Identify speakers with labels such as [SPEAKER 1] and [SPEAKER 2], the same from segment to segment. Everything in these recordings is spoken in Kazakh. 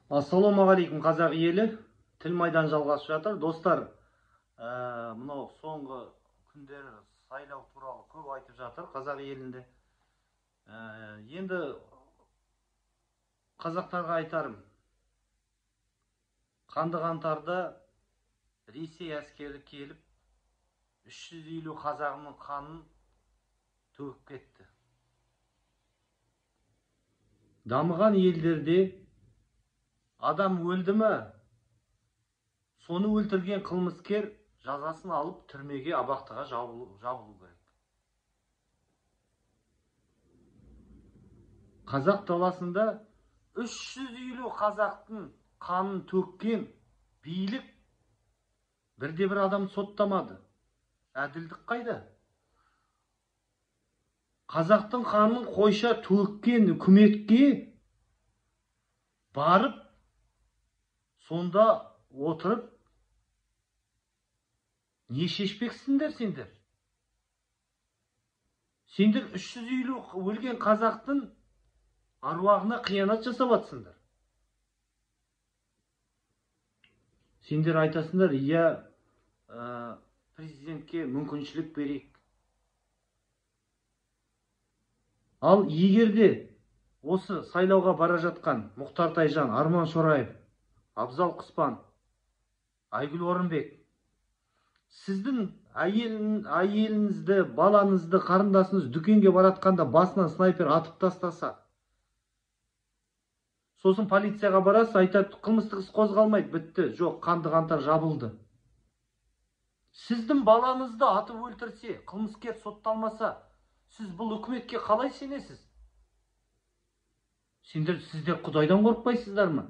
[SPEAKER 1] Ассалаумағалейкум, қазақ елі. Тіл майдан жалғасып жатыр. Достар, мынау соңғы күндері сайлау туралы көп айтып жатыр қазақ елінде. Енді қазақтарға айтарым, қанды қаңтарда Ресей әскері келіп 350 қазағының қанын төгіп кетті. Дамыған елдерде адам өлді ме, соны өлтірген қылмыскер жазасын алып түрмеге, абақтыға жабылу керек. Қазақ даласында 350 қазақтың қанын төккен билік бірде бір адам соттамады. Әділдік қайда? Қазақтың қанын қойша төккен үкіметке барып, сонда отырып не шешпексіңдер сендер? Сендер 350 өлген қазақтың аруағына қиянат жасап атсыңдар. Сендер айтасыңдар, иә, президентке мүмкіншілік берейік. Ал егер де осы сайлауға бара жатқан Мұхтар Тайжан, Арман Шораев, Абзал Құспан, Айгүл Орынбек, сіздің әйеліңізді, балаңызды, қарындасыңыз дүкенге баратқанда басынан снайпер атып тастаса, сосын полицияға барасыз, айтады, қылмыстық іс қозғалмайды, бітті, жоқ, қанды қаңтар жабылды. Сіздің балаңызды атып өлтірсе, қылмыскер сотталмаса, сіз бұл үкіметке қалай сенесіз? Сіздер Құдайдан қорықпайсыздар ма?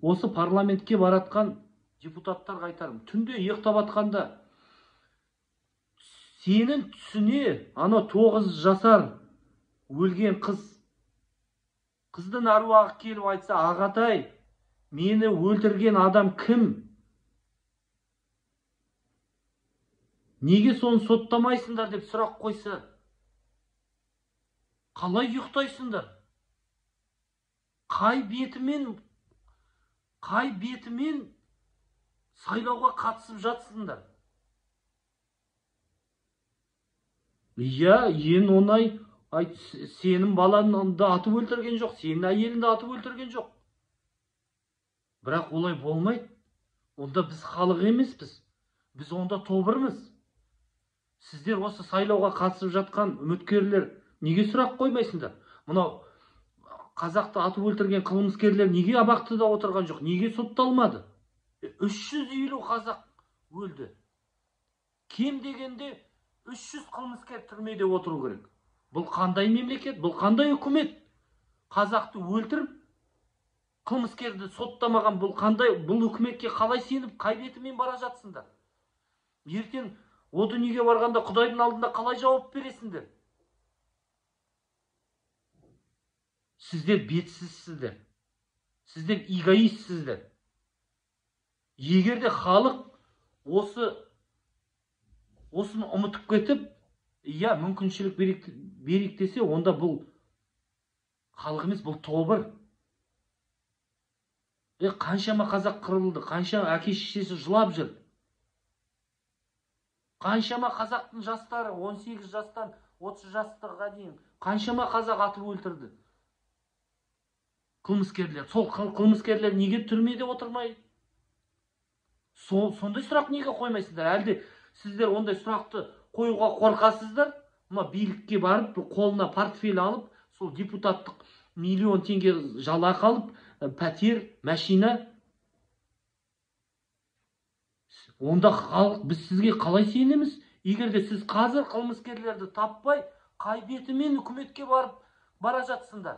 [SPEAKER 1] Осы парламентке баратқан депутаттарға айтарым, түнде ұйықтап атқанда сенің түсіне ана 9 жасар өлген қыздың аруағы келіп айтса, ағатай, мені өлтірген адам кім? Неге соны соттамайсыңдар деп сұрақ қойса, қалай ұйықтайсыңдар? Қай бетімен сайлауға қатысып жатсыңдар? Иә, ең оңай, сенің балаңды атып өлтірген жоқ, сенің әйеліңді атып өлтірген жоқ. Бірақ олай болмайды. Онда біз халық емеспіз. Біз онда тобырмыз. Сіздер осы сайлауға қатысып жатқан үміткерлер неге сұрақ қоймайсыңдар? Мынау қазақты атып өлтірген қылмыскерлер неге абақтыда отырған жоқ? Неге сотталмады? 350 қазақ өлді. Кем дегенде 300 қылмыскер түрмеде отыру керек. Бұл қандай мемлекет? Бұл қандай үкімет? Қазақты өлтіріп, қылмыскерді соттамаған бұл қандай, бұл үкіметке қалай сеніп, қай бетімен бара жатсыңдар? Ертең о дүниеге барғанда Құдайдың алдында қалай жауап бересіңдер? Сіздер бетсізсіздер. Сіздер эгоистсіздер. Егер де халық осыны ұмытып кетіп, иә, мүмкіншілік берейік десе, онда бұл халық емес, бұл тобыр. Қаншама қазақ қырылды, қанша әке шешесі жылап жүр. Қаншама қазақтың жастары 18 жастан 30 жастарға дейін қаншама қазақ атып өлтірді. Қылмыскерлер, сол қылмыскерлер неге түрмеде отырмай? Сондай сұрақ неге қоймайсыздар? Әлде сіздер ондай сұрақты қоюға қорқасыздар? Мына билікке барып, қолына портфель алып, сол депутаттық миллион теңге жалақы алып, пәтер, машина. Онда халық, біз сізге қалай сенеміз? Егер де сіз қазір қылмыскерлерді таппай, қай бетімен үкіметке барып бара жатсыңдар?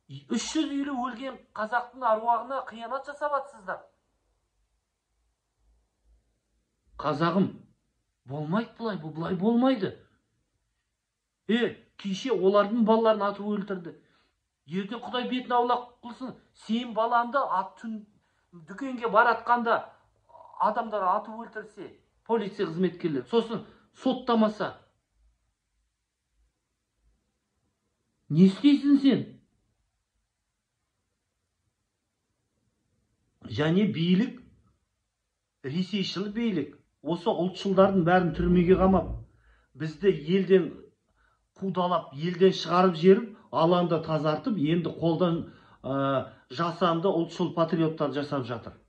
[SPEAKER 1] 350 өлген қазақтың аруағына қиянат жасап атсыздар. Қазағым, болмайды бұлай, бұл бұлай болмайды. Кеше олардың балаларын атып өлтірді. Ертең Құдай бетін аулақ қылсын, сен балаңды дүкенге баратқанда адамдар атып өлтірсе, полиция қызметкерлері, сосын соттамаса, Не істейсің сен? Және билік, ресейшіл билік, осы ұлтшылдардың бәрін түрмеге қамап, бізді елден қудалап, елден шығарып жіберіп, алаңды тазартып, енді қолдан жасанды ұлтшыл патриоттар жасап жатыр.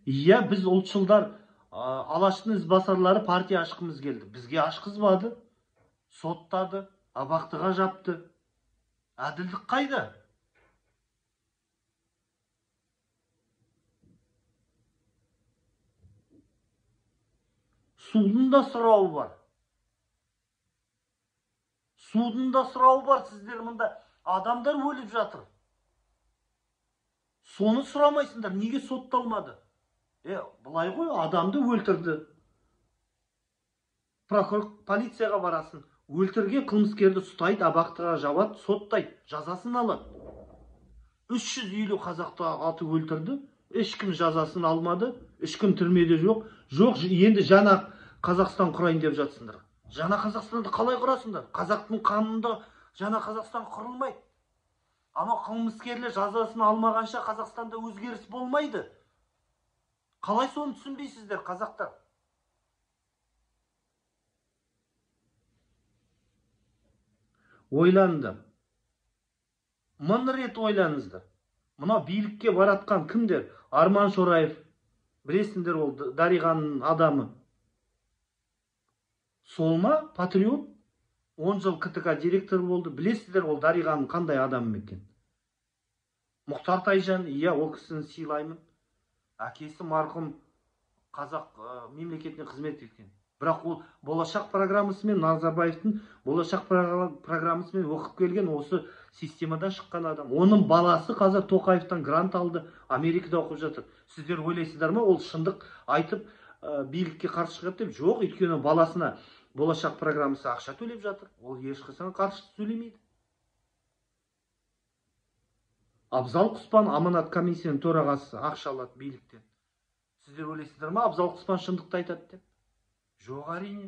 [SPEAKER 1] Иә, біз ұлтшылдар, Алаштың ізбасарлары партия ашқымыз келді. Бізге ашқызбады, соттады, абақтыға жапты. Әділдік қайда? Судың да сұрауы бар. Судың да сұрауы бар. Сіздер мында адамдар өліп жатыр. Соны сұрамайсыңдар. Неге сотталмады? Былай ғой, адамды өлтірді. Прокурор полицияға барасың. Өлтірген қылмыскерді ұстайды, абақтыға жабады, соттайды, жазасын алады. 350 қазақты атып өлтірді. Ешкім жазасын алмады, ешкім түрмеде жоқ. Жоқ, енді жаңа Қазақстан құрайын деп жатсыңдар. Жаңа Қазақстанды қалай құрасыңдар? Қазақтың қанында жаңа Қазақстан құрылмайды. Анау қылмыскерлер жазасын алмағанша Қазақстанда өзгеріс болмайды. Қалай соны түсінбейсіздер, қазақтар? Ойланыңдар. 1000 рет ойланыңыздар. Мына билікке баратқан кімдер? Арман Шораев, білесіңдер, ол Дариғаның адамы. Сол ма патриот? 10 жыл КТК директоры болды. Білесіздер, ол Дариғаның қандай адамы екен. Мұхтар Тайжан, иә, ол кісіні сыйлаймын. Әкесі марқұм қазақ мемлекетіне қызмет еткен. Бірақ ол болашақ программасымен, Назарбаевтың болашақ программасымен оқып келген, осы системадан шыққан адам. Оның баласы қазір Тоқаевтан грант алды, Америкада оқып жатыр. Сіздер ойлайсыздар ма, ол шындық айтып билікке қарсы шығады деп? Жоқ, өйткені баласына болашақ программасы ақша төлеп жатыр. Ол ешқашан қарсы сөйлемейді. Абзал Құспан аманат комиссияның төрағасы, ақша алады биліктен. Сіздер ойлайсыздар ма, Абзал Құспан шындықты айтады деп? Жоқ, әрине.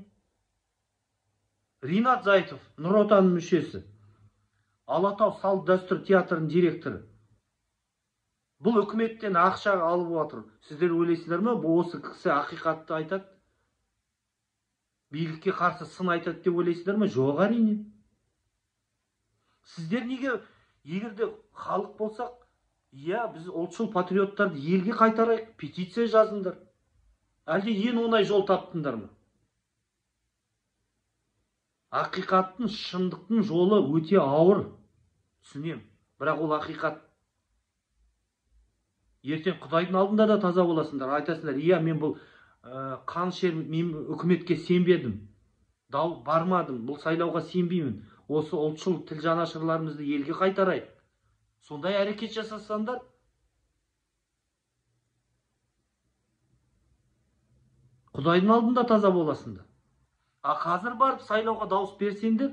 [SPEAKER 1] Ринат Зайтов, Нұр Отанның мүшесі, Алатау салт дәстүр театрының директоры. Бұл үкіметтен ақша алып отыр. Сіздер ойлайсыздар ма, бұл осы кісі ақиқатты айтады, билікке қарсы сын айтады деп ойлайсыздар ма? Жоқ, әрине. Сіздер неге, егер де халық болсақ, иә, біз ұлтшыл патриоттарды елге қайтарайық, петиция жазыңдар. Әлде ең оңай жол таптыңдар ма? Ақиқаттың, шындықтың жолы өте ауыр, түсінем. Бірақ ол ақиқат. Ертең Құдайдың алдында да таза боласыңдар. Айтасыңдар, иә, мен бұл қаншер үкіметке сенбедім, дау бармадым, бұл сайлауға сенбеймін. Осы ұлтшыл тіл жанашырларымызды елге қайтарайық. Сондай әрекет жасасаңдар, Құдайдың алдында таза боласыңдар. А қазір барып сайлауға дауыс берсеңдер,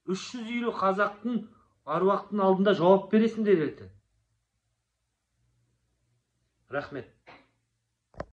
[SPEAKER 1] 350 қазақтың аруақтың алдында жауап бересіңдер ертең. Рахмет.